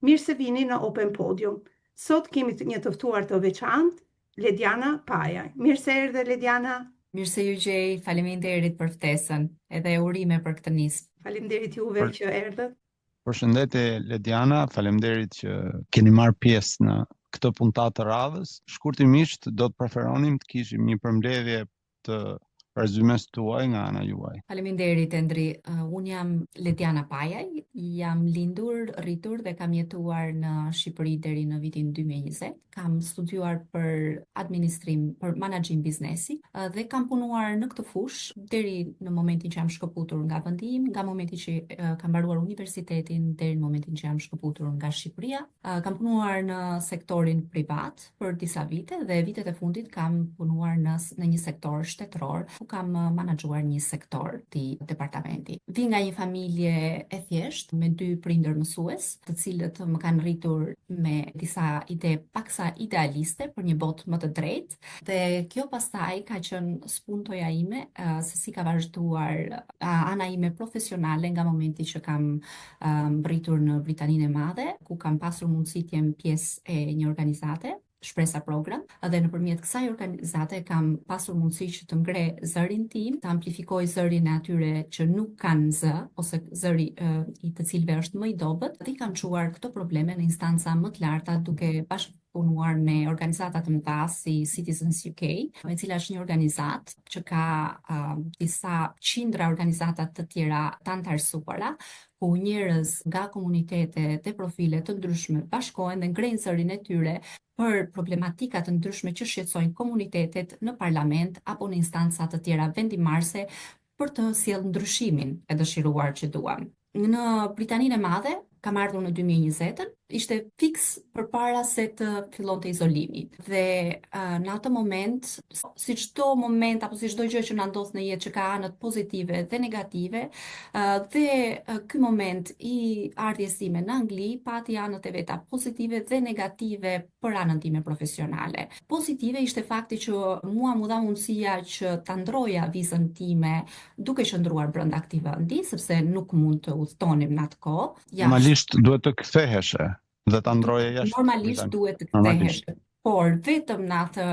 Mirë se vini në Open Podium. Sot kemi një të ftuar të veçantë, Lediana Pajaj. Mirë se erdhe Lediana. Mirë se ju gjej, faleminderit për ftesën, edhe urime për këtë nismë. Faleminderit juve për, që erdhët. Përshëndetje Lediana, faleminderit që keni marrë pjesë në këtë puntatë të radhës. Shkurtimisht do të preferonim të kishim një përmbledhje të rezymes tuaj nga ana juaj. Faleminderit Endri. Uh, unë jam Lediana Pajaj, jam lindur, rritur dhe kam jetuar në Shqipëri deri në vitin 2020. Kam studiuar për administrim, për menaxhim biznesi uh, dhe kam punuar në këtë fushë deri në momentin që jam shkëputur nga vendi im, nga momenti që uh, kam mbaruar universitetin deri në momentin që jam shkëputur nga Shqipëria. Kam punuar në sektorin privat, për disa vite dhe vitet e fundit kam punuar në në një sektor shtetëror ku kam menaxhuar një sektor të departamenti. Vij nga një familje e thjeshtë me dy prindër mësues, të cilët më kanë rritur me disa ide paksa idealiste për një botë më të drejtë dhe kjo pastaj ka qenë spuntoja ime se si ka vazhduar ana ime profesionale nga momenti që kam mbërritur në Britaninë e Madhe, ku kam pasur mundësi të jem pjesë e një organizate, Shpresa Program, dhe nëpërmjet kësaj organizate kam pasur mundësi që të ngre zërin tim, të amplifikoj zërin e atyre që nuk kanë zë ose zëri i të cilëve është më i dobët, dhe i kam çuar këto probleme në instanca më të larta duke bashkëpunuar me organizata të mëdha si Citizens UK, e cila është një organizatë që ka uh, disa qindra organizata të tjera të anëtarësuara, ku njerëz nga komunitete dhe profile të ndryshme bashkohen dhe ngrejnë zërin e tyre për problematika të ndryshme që shqetësojnë komunitetet në parlament apo në instanca të tjera vendimmarrëse për të sjellë ndryshimin e dëshiruar që duam. Në Britaninë e Madhe kam ardhur në 2020-ën, ishte fiks përpara se të fillonte izolimi. Dhe uh, në atë moment, si çdo moment apo si çdo gjë që na ndodh në jetë që ka anët pozitive dhe negative, uh, dhe uh, ky moment i ardhjes sime në Angli pati anët e veta pozitive dhe negative për anën time profesionale. Pozitive ishte fakti që mua m'u dha mundësia që ta ndroja vizën time duke qëndruar brenda këtij vendi, sepse nuk mund të udhëtonim në atë kohë. Normalisht duhet të ktheheshe dhe ta ndroje jashtë. Normalisht duhet të ktheheshe. Por vetëm në atë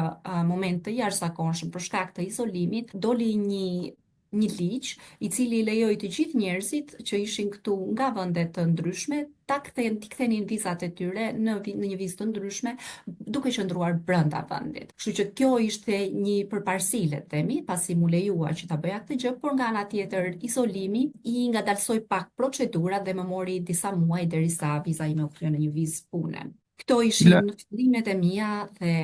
moment të jashtëzakonshëm për shkak të izolimit doli një një ligj i cili i lejoi të gjithë njerëzit që ishin këtu nga vende të ndryshme ta kthejnë t'i kthenin vizat e tyre në në një vizë të ndryshme duke qëndruar brenda vendit. Kështu që kjo ishte një përparësi le të themi, pasi m'u lejua që ta bëja këtë gjë, por nga ana tjetër izolimi i ngadalësoi pak procedurat dhe më mori disa muaj derisa viza ime u kthye në një vizë pune. Këto ishin fillimet e mia dhe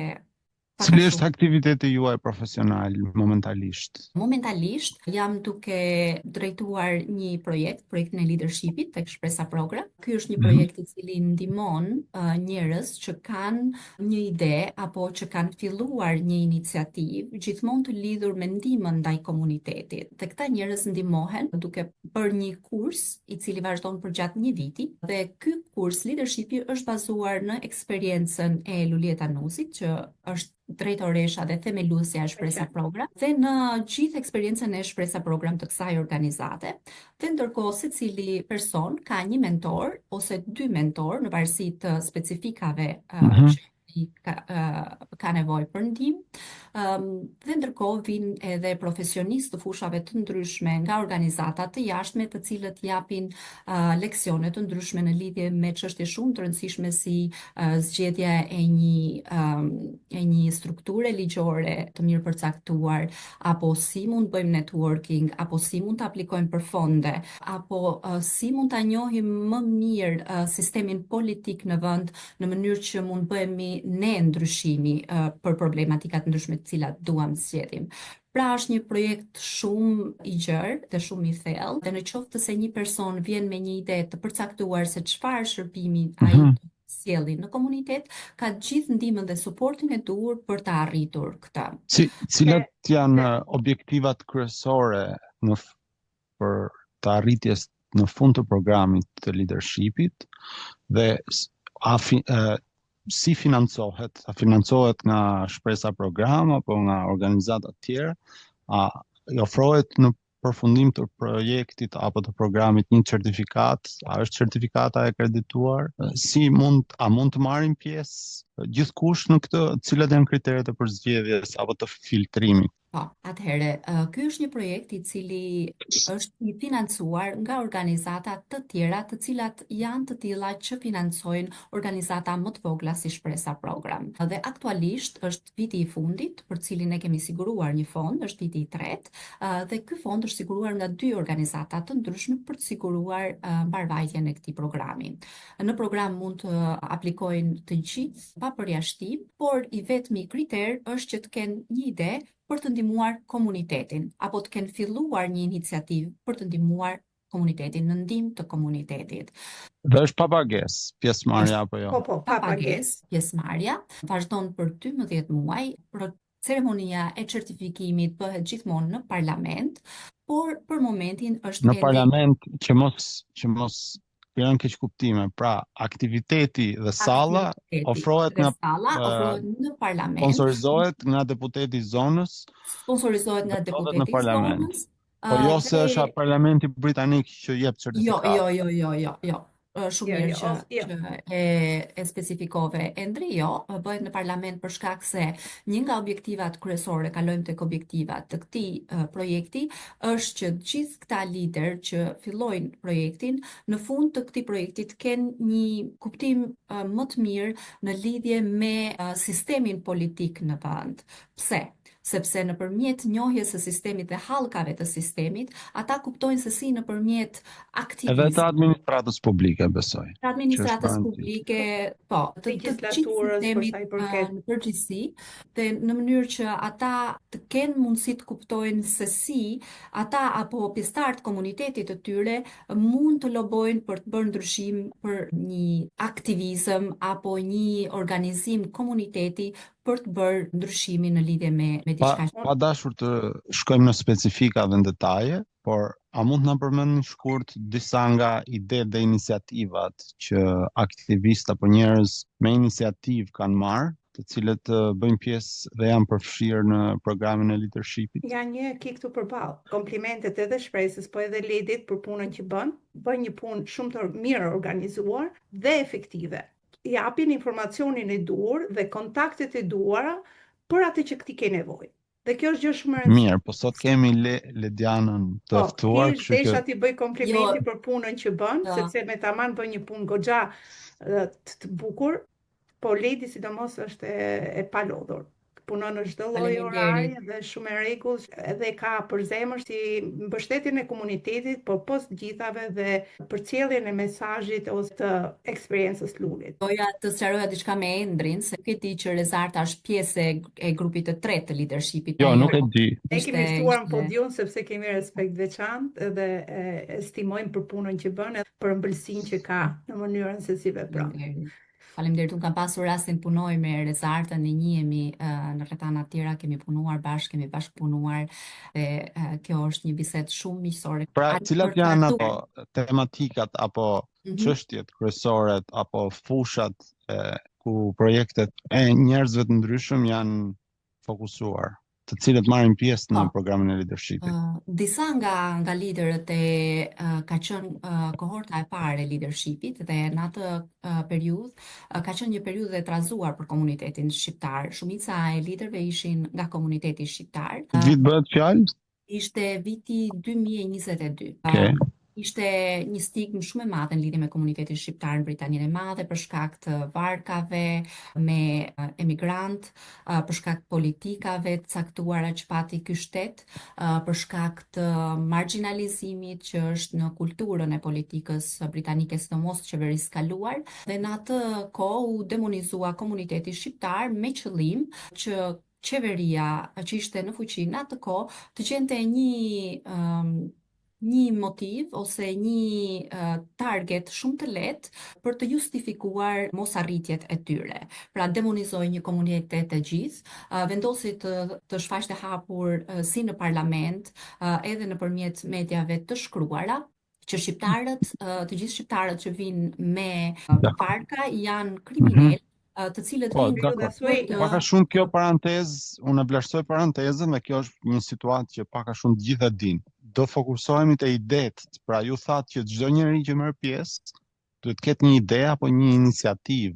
Cili është aktiviteti juaj profesional momentalisht? Momentalisht jam duke drejtuar një projekt, projektin e leadershipit tek Shpresa Program. Ky është një mhm. projekt i cili ndihmon uh, njerëz që kanë një ide apo që kanë filluar një iniciativë, gjithmonë të lidhur me ndihmën ndaj komunitetit. Dhe këta njerëz ndihmohen duke bërë një kurs i cili vazhdon përgjatë një viti dhe ky kurs leadershipi është bazuar në eksperiencën e Luljeta Nuzit, që është drejtoresha dhe themeluesja e Shpresa Program dhe në gjithë eksperiencën e Shpresa Program të kësaj organizate. Dhe ndërkohë secili person ka një mentor ose dy mentorë në varësi të specifikave uh, mm -hmm. që i ka, ka nevojë për ndihmë. Um, dhe ndërkohë vijnë edhe profesionistë të fushave të ndryshme nga organizata të jashtme, të cilët japin uh, leksione të ndryshme në lidhje me çështje shumë të rëndësishme si uh, zgjedhja e një um, e një strukture ligjore të mirë përcaktuar, apo si mund të bëjmë networking, apo si mund të aplikojmë për fonde, apo uh, si mund ta njohim më mirë uh, sistemin politik në vend në mënyrë që mund të bëhemi ne ndryshimi uh, për problematika të ndryshme të cilat duam të zgjedhim. Pra është një projekt shumë i gjerë dhe shumë i thellë dhe në qoftë se një person vjen me një ide të përcaktuar se çfarë shërbimi ai mm -hmm. sjellë në komunitet, ka gjithë ndihmën dhe suportin e duhur për ta arritur këtë. Si, cilat janë objektivat kryesore në për të arritjes në fund të programit të leadershipit dhe a fi, e, si financohet, a financohet nga Shpresa Program apo nga organizata të tjera, a i ofrohet në përfundim të projektit apo të programit një certifikatë, a është certifikata e akredituar? Si mund a mund të marrin pjesë gjithkush në këtë, cilat janë kriteret e përzgjedhjes apo të filtrimit? Po, atëherë, ky është një projekt i cili është i financuar nga organizata të tjera, të cilat janë të tilla që financojnë organizata më të vogla si Shpresa Program. Dhe aktualisht është viti i fundit për cilin ne kemi siguruar një fond, është viti i tretë, dhe ky fond është siguruar nga dy organizata të ndryshme për të siguruar mbarëvajtjen e këtij programi. Në program mund të aplikojnë të gjithë pa përjashtim, por i vetmi kriter është që të kenë një ide për të ndihmuar komunitetin apo të kenë filluar një iniciativë për të ndihmuar komunitetin, në ndihmë të komunitetit. Dhe është pa pagesë pjesëmarrja apo jo? Po, po, pa pagesë. Pjesëmarrja vazhdon për 12 muaj, ceremonia e certifikimit bëhet gjithmonë në parlament, por për momentin është në parlament që mos që mos krijon keqkuptime. Pra, aktiviteti dhe salla aktiviteti ofrohet dhe nga salla ofrohet në parlament. Sponsorizohet nga deputeti i zonës. Sponsorizohet nga deputeti i zonës. Po jo se është parlamenti britanik që jep certifikatë. Jo, jo, jo, jo, jo, jo. Shumë jo, mirë jo, që, jo. që e, e specifikove. Endri, jo, bëhet në parlament për shkak se një nga objektivat kryesore, kalojmë tek objektivat të këtij uh, projekti, është që gjithë këta liderë që fillojnë projektin, në fund të këtij projekti të kenë një kuptim uh, më të mirë në lidhje me uh, sistemin politik në vend. Pse? Sepse nëpërmjet njohjes së sistemit dhe hallkave të sistemit, ata kuptojnë se si nëpërmjet aktivizmit Edhe të administratës publike, besoj. Të administratës publike, po, të të gjithë sistemit për sa i përket në përgjithësi, dhe në mënyrë që ata të kenë mundësi të kuptojnë se si ata apo pjesëtarë të komunitetit të tyre mund të lobojnë për të bërë ndryshim për një aktivizëm apo një organizim komuniteti për të bërë ndryshimin në lidhje me me diçka. Pa, pa dashur të shkojmë në specifika dhe në detaje, por a mund të na përmendni shkurt disa nga idetë dhe iniciativat që aktivistë apo njerëz me iniciativë kanë marrë, të cilët bëjnë pjesë dhe janë përfshirë në programin e leadershipit? Ja një e ki këtu përballë. Komplimentet edhe Shpresës, po edhe Ledit për punën që bën. Bën një punë shumë të mirë organizuar dhe efektive. Japin informacionin e duhur dhe kontaktet e duhura për atë që ti ke nevojë. Dhe kjo është gjë shumë e rëndësishme. Mirë, po sot kemi Le Ledianën të po, ftuar, kështu që desha t'i bëj komplimenti jo. për punën që bën, jo. sepse me taman bën një punë goxha të, të bukur, po Ledi sidomos është e, e palodhur. Punon në çdo lloj orari dhe shumë e rregullt edhe ka për zemër si mbështetjen e komunitetit, por pos të gjithave dhe përcjelljen e mesazhit ose të eksperiencës Lulit. Doja të sqaroja diçka me Endrin, se nuk e di që Rezarta është pjesë e e grupit të tretë të leadershipit. Jo, nuk e di. Ne kemi ftuar në podium sepse kemi respekt veçantë dhe e, estimojmë për punën që bën edhe për ëmbëlsinë që ka në mënyrën se si vepron. Faleminderit. Faleminderit, unë kam pasur rastin të punoj me Rezartën, ne njihemi uh, në rrethana të tjera, kemi punuar bashkë, kemi bashkëpunuar dhe uh, kjo është një bisedë shumë miqësore. Pra, cilat janë ato tematikat apo mm -hmm. çështjet kryesore apo fushat e, ku projektet e njerëzve të ndryshëm janë fokusuar, të cilët marrin pjesë në po. programin e leadershipit. Uh, disa nga nga liderët e uh, ka qenë uh, kohorta e parë e leadershipit dhe në atë uh, periudhë uh, ka qenë një periudhë e trazuar për komunitetin shqiptar. Shumica e liderëve ishin nga komuniteti shqiptar. Uh, Vit bëhet fjalë? Ishte viti 2022. Okay. Ishte një stigmë shumë e madhe në lidhje me komunitetin shqiptar në Britaninë e Madhe për shkak të varkave me emigrantë, për shkak të politikave të caktuara që pati ky shtet, për shkak të marginalizimit që është në kulturën e politikës britanike, sidomos të qeverisë së kaluar, dhe në atë kohë u demonizua komuniteti shqiptar me qëllim që qeveria që ishte në fuqi në atë kohë të gjente një um, një motiv ose një uh, target shumë të lehtë për të justifikuar mosarritjet e tyre. Pra demonizoi një komunitet të gjithë, uh, vendosi të të shfaqte hapur uh, si në parlament, uh, edhe nëpërmjet mediave të shkruara, që shqiptarët, të gjithë shqiptarët që vijnë me varka janë kriminelë, mm -hmm. të cilët po, vijnë nga Suedia. Pak a shumë kjo parantezë, unë e vlerësoj parantezën dhe kjo është një situatë që pak a shumë të gjithë e dinë. do fokusohemi te idetë. Pra ju thatë që çdo njeri që merr pjesë duhet të ketë një ide apo një iniciativë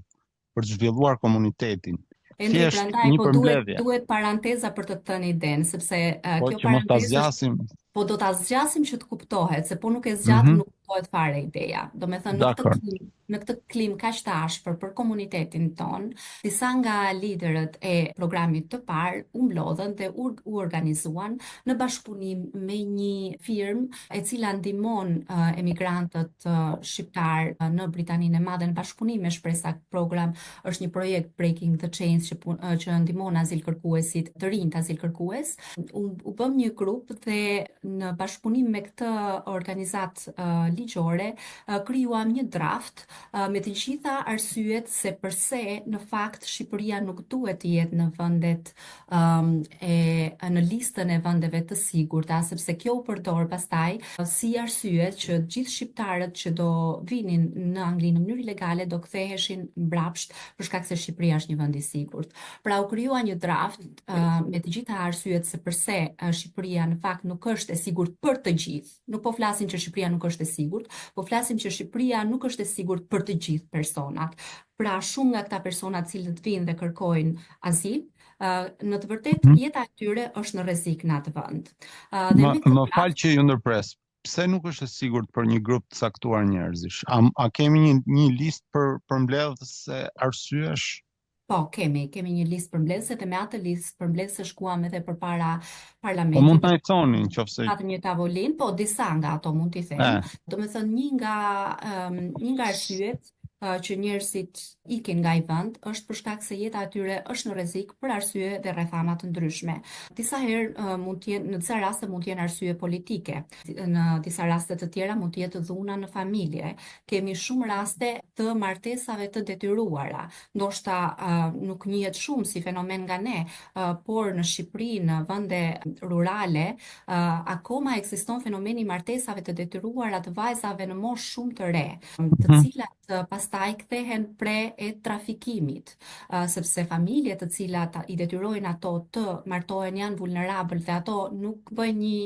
për të zhvilluar komunitetin. Endri, prandaj po duhet duhet paranteza për të thënë idenë, sepse uh, po, kjo që mos ta zgjasim. Po do ta zgjasim që të kuptohet, se po nuk e zgjatim mm -hmm. nuk kuptohet fare ideja. Domethënë në këtë klimë, në këtë klimë kaq të ashpër për komunitetin tonë, disa nga liderët e programit të parë u mblodhën dhe u, u organizuan në bashkëpunim me një firmë e cila ndihmon uh, emigrantët uh, shqiptarë uh, në Britaninë e Madhe në bashkëpunim me Shpresa Program. Është një projekt Breaking the Chains që pun, uh, që ndihmon azilkërkuesit, të rinjtë azilkërkues. U, u bëmë një grup dhe në bashkëpunim me këtë organizatë uh, ligjore uh, krijuam një draft uh, me të gjitha arsyet se përse në fakt Shqipëria nuk duhet të jetë në vendet um, e në listën e vendeve të sigurta, sepse kjo u përdor pastaj si arsye që gjithë shqiptarët që do vinin në Angli në mënyrë ilegale do ktheheshin mbrapsht për shkak se Shqipëria është një vend i sigurt. Pra u krijua një draft uh, me të gjitha arsyet se përse Shqipëria në fakt nuk është e sigurt për të gjithë. Nuk po flasim që Shqipëria nuk është e sigurt, po flasim që Shqipëria nuk është e sigurt për të gjithë personat. Pra shumë nga këta persona të cilët vijnë dhe kërkojnë azil, në të vërtetë mhm. jeta e tyre është në rrezik në atë vend. Dhe më, më fal që ju ndërpres. Pse nuk është e sigurt për një grup të caktuar njerëzish? A, a kemi një një listë për përmbledhëse arsyesh? Po, kemi, kemi një listë përmbledhëse dhe me atë listë përmbledhëse shkuam edhe përpara parlamentit. Po mund të na i thoni në qoftë se patëm një tavolinë, po disa nga ato mund t'i them. Domethënë një nga um, një nga arsyet uh, që njerëzit ikin nga ai vend është për shkak se jeta e tyre është në rrezik për arsye dhe rrethana të ndryshme. Disa herë uh, mund të jenë në disa raste mund të jenë arsye politike. Në disa raste të tjera mund të jetë dhuna në familje. Kemi shumë raste të martesave të detyruara. Ndoshta uh, nuk njihet shumë si fenomen nga ne, uh, por në Shqipëri, në vende rurale, uh, akoma ekziston fenomeni i martesave të detyruara të vajzave në moshë shumë të re, të mhm. cilat uh, pastaj kthehen pre e trafikimit, uh, sepse familjet të cilat i detyrojnë ato të martohen janë vulnerabël dhe ato nuk bëjnë një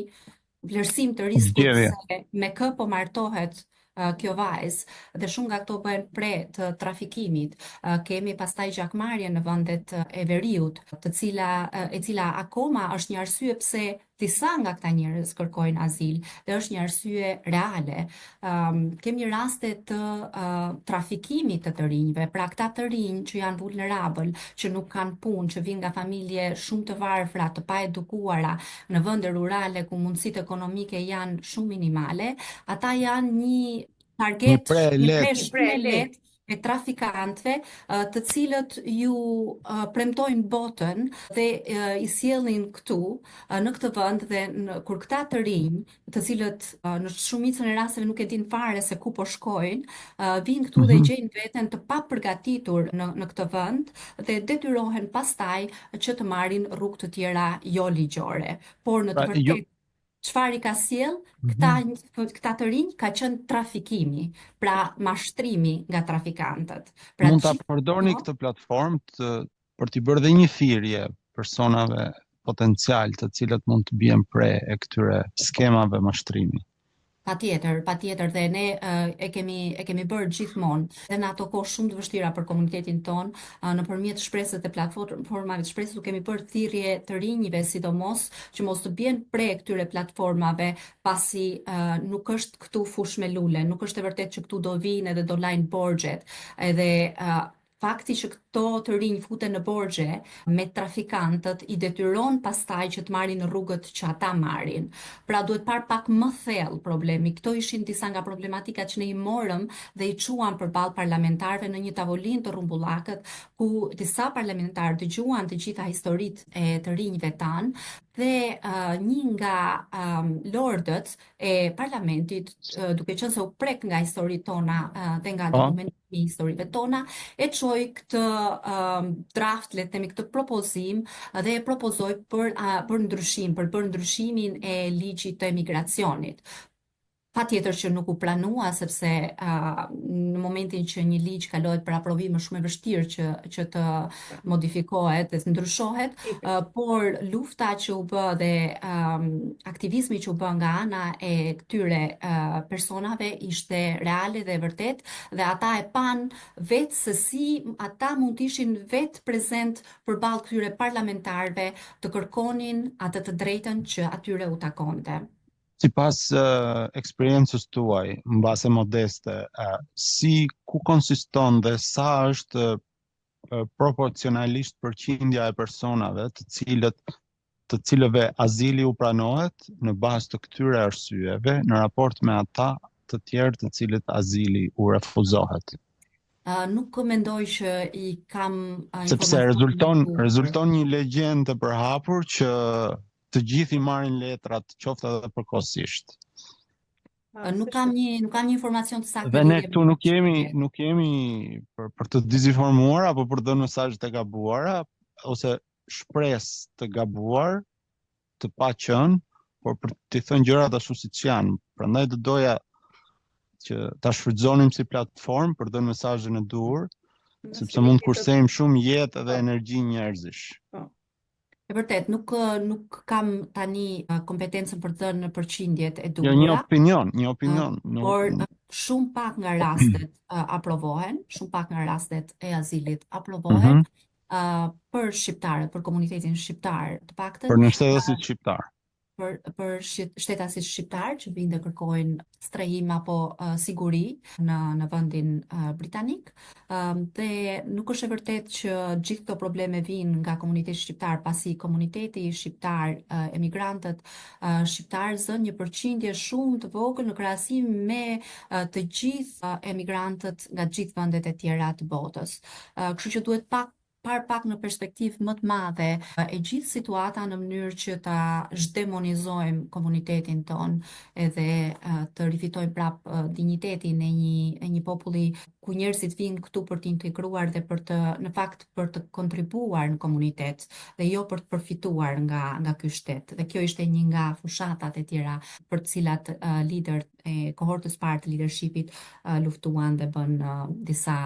vlerësim të riskut se me kë po martohet uh, kjo vajzë dhe shumë nga këto bëhen pre të trafikimit. Uh, kemi pastaj gjakmarrje në vendet e veriut, të cila uh, e cila akoma është një arsye pse disa nga këta njerëz kërkojnë azil dhe është një arsye reale. Um, kemi raste të uh, trafikimit të të rinjve, pra këta të rinj që janë vulnerabël, që nuk kanë punë, që vijnë nga familje shumë të varfra, të paedukuara, në vende rurale ku mundësitë ekonomike janë shumë minimale, ata janë një target, një pre shumë e lehtë e trafikantëve, të cilët ju premtojnë botën dhe i sjellin këtu në këtë vend dhe në, kur këta të rinj, të cilët në shumicën e rasteve nuk e dinë fare se ku po shkojnë, vijnë këtu dhe mhm. gjejnë veten të papërgatitur në në këtë vend dhe detyrohen pastaj që të marrin rrugë të tjera jo ligjore. Por në të pra, jo- vërtetë çfarë i ka sjellë mhm. këta mm -hmm. këta të rinj ka qenë trafikimi, pra mashtrimi nga trafikantët. Pra mund ta përdorni këtë platformë të për t'i bërë dhe një thirrje personave potencial të cilët mund të bien pre e këtyre skemave mashtrimi. Patjetër, patjetër dhe ne e kemi e kemi bërë gjithmonë dhe në ato kohë shumë të vështira për komunitetin tonë, nëpërmjet shpresës dhe platformave të shpresës u kemi bërë thirrje të rinjve sidomos që mos të bien pre këtyre platformave pasi uh, nuk është këtu fushë me lule, nuk është e vërtetë që këtu do vijnë edhe do lajnë borxhet, edhe uh, Fakti që këto të rinj futen në borxhe me trafikantët i detyron pastaj që të marrin rrugët që ata marrin. Pra duhet parë pak më thellë problemi. Këto ishin disa nga problematikat që ne i morëm dhe i çuam përballë parlamentarëve në një tavolinë të rrumbullakët ku disa parlamentarë dëgjuan të gjitha historitë e të rinjve tanë dhe uh, një nga um, lordët e parlamentit, duke qenë se u prek nga historitë tona dhe nga po. dokumentimi i historive tona, e çoi këtë um, draft, le të themi këtë propozim dhe e propozoi për uh, për ndryshim, për bërë ndryshimin e ligjit të emigracionit. Patjetër që nuk u pranua sepse uh, në momentin që një ligj kalohet për aprovim është shumë e vështirë që që të modifikohet dhe të ndryshohet, uh, por lufta që u bë dhe um, aktivizmi që u bë nga ana e këtyre uh, personave ishte reale dhe e vërtetë dhe ata e panë vetë se si ata mund të ishin vetë prezent përballë këtyre parlamentarëve të kërkonin atë të drejtën që atyre u takonte. Sipas uh, eksperiencës tuaj, mbase modeste, uh, si ku konsiston dhe sa është uh, proporcionalisht përqindja e personave të cilët të cilëve azili u pranohet në bazë të këtyre arsyeve në raport me ata të tjerë të cilët azili u refuzohet. Uh, nuk mendoj që i kam uh, sepse rezulton rezulton një legjendë e përhapur që të gjithë i marrin letrat, qoftë edhe përkohësisht. Nuk kam një nuk kam një informacion të saktë. Dhe ne këtu nuk jemi nuk jemi për për të dezinformuar apo për të dhënë mesazhe të gabuara ose shpresë të gabuar, të paqenë, por për t'i thënë gjërat ashtu siç janë. Prandaj do doja që ta shfrytëzonim si platformë për të dhënë mesazhin e duhur, sepse mund të kursejmë shumë jetë dhe po. energji njerëzish. Po. E vërtet, nuk nuk kam tani kompetencën për të dhënë përqindjet e duhura. Jo, një opinion, një opinion. Uh, por shumë pak nga rastet uh, aprovohen, shumë pak nga rastet e azilit aprovohen. Mm -hmm. uh, për shqiptarët, për komunitetin shqiptar, të paktën. Për nënshtetasit uh, shqiptar. Për për shtetasit shqiptar që vijnë dhe kërkojnë strehim apo uh, siguri në në vendin uh, britanik. Um, dhe nuk është e vërtetë që gjithë këto probleme vijnë nga komuniteti shqiptar, pasi komuniteti shqiptar, uh, emigrantët uh, shqiptar zënë një përqindje shumë të vogël në krahasim me uh, të gjithë uh, emigrantët nga të gjithë vendet e tjera të botës. Kështu që duhet pak parë pak në perspektivë më të madhe e gjithë situata në mënyrë që ta zhdemonizojmë komunitetin tonë edhe të rifitojmë prapë dinjitetin e një e një populli ku njerëzit vijnë këtu për të integruar dhe për të në fakt për të kontribuar në komunitet dhe jo për të përfituar nga nga ky shtet. Dhe kjo ishte një nga fushatat e tjera për të cilat uh, liderët e kohortës parë të leadershipit luftuan dhe bënë disa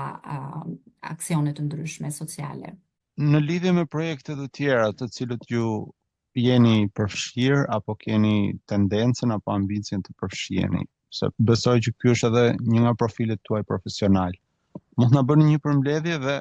aksione të ndryshme sociale. Në lidhje me projekte të tjera të cilët ju jeni përfshirë apo keni tendencën apo ambicien të përfshiheni, se besoj që ky është edhe një nga profilet tuaj profesional. Mund të na bëni një përmbledhje dhe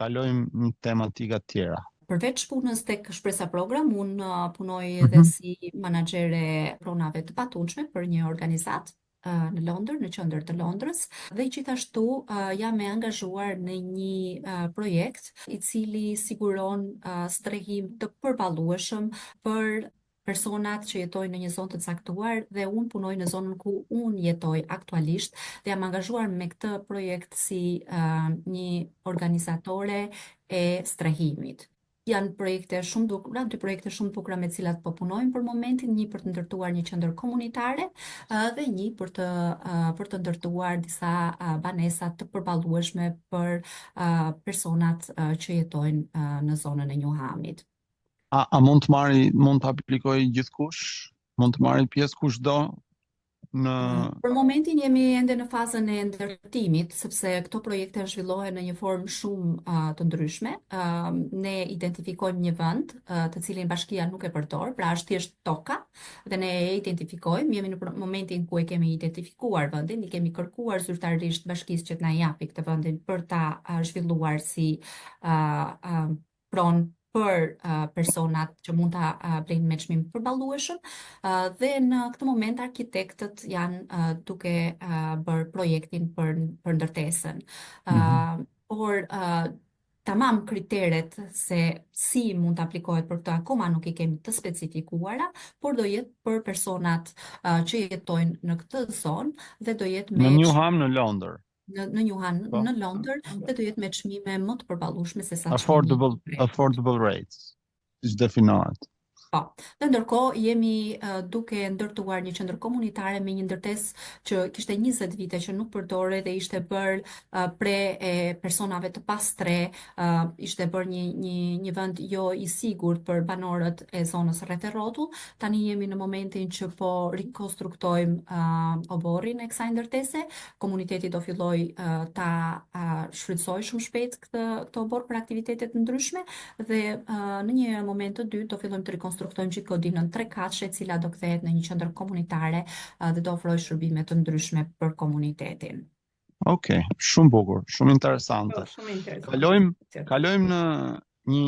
kalojmë në tematika të tjera. Përveç punës tek Shpresa Program, unë uh, punoj edhe mm -hmm. si manaxhere e pronave të patundshme për një organizatë uh, në Londër, në qendër të Londrës dhe gjithashtu uh, jam e angazhuar në një uh, projekt i cili siguron uh, strehim të përballueshëm për personat që jetojnë në një zonë të caktuar dhe unë punoj në zonën ku unë jetoj aktualisht dhe jam angazhuar me këtë projekt si uh, një organizatore e strehimit. Janë projekte shumë të bukura, dy projekte shumë të bukura me të cilat po punojmë për momentin, një për të ndërtuar një qendër komunitare dhe një për të për të ndërtuar disa banesa të përballueshme për personat që jetojnë në zonën e Newhamit. A, a mund të marri, mund të aplikojë gjithkush? Mund të marri pjesë kushdo në Për momentin jemi ende në fazën e ndërtimit, sepse këto projekte zhvillohen në një formë shumë uh, të ndryshme. Uh, ne identifikojmë një vend uh, të cilin bashkia nuk e përdor, pra është thjesht toka dhe ne e identifikojmë. Jemi në momentin ku e kemi identifikuar vendin, i kemi kërkuar zyrtarisht bashkisë që të na japi këtë vendin për ta uh, zhvilluar si uh, uh, pronë për uh, personat që mund ta uh, blejnë me çmim të përballueshëm uh, dhe në këtë moment arkitektët janë uh, duke uh, bërë projektin për për ndërtesën. Uh, mm -hmm. Por uh, tamam kriteret se si mund të aplikohet për këtë akoma nuk i kemi të specifikuara, por do jetë për personat uh, që jetojnë në këtë zonë dhe do jetë me në Newham në Londër. në në Newham po. në Londër dhe do jetë me çmime më të përballueshme se sa affordable affordable rates, siç definohet. Po. Dhe ndërkohë jemi duke ndërtuar një qendër komunitare me një ndërtesë që kishte 20 vite që nuk përdorej dhe ishte bërë pre e personave të pastrehë, ishte bërë një një një vend jo i sigurt për banorët e zonës rreth e rrotull. Tani jemi në momentin që po rikonstruktojmë oborrin e kësaj ndërtese. Komuniteti do fillojë ta shfrytëzojë shumë shpejt këtë këtë oborr për aktivitete të ndryshme dhe në një moment të dytë do fillojmë të rikonstruktojmë gjithë godinën trekatëshe e cila do kthehet në një qendër komunitare dhe do ofrojë shërbime të ndryshme për komunitetin. Okej, okay, shumë bukur, shumë interesante. Po, shumë interesante. Kalojmë kalojmë në një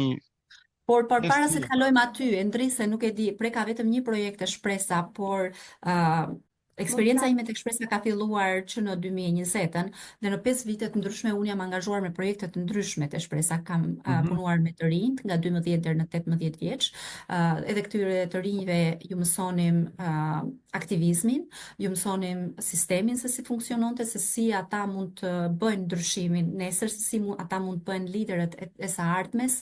Por por para se të kalojmë aty, Endri se nuk e di, preka vetëm një projekt te Shpresa, por uh, Eksperienca ime tek Shpresa ka filluar që në 2020-ën dhe në 5 vite të ndryshme unë jam angazhuar me projekte të ndryshme te Shpresa. Kam mm -hmm. punuar me të rinjtë nga 12 deri në 18 vjeç. Uh, edhe këtyre të rinjve ju mësonim uh, aktivizmin, ju mësonim sistemin se si funksiononte, se si ata mund të bëjnë ndryshimin nesër, se si ata mund të bëhen liderët e, e së ardhmes.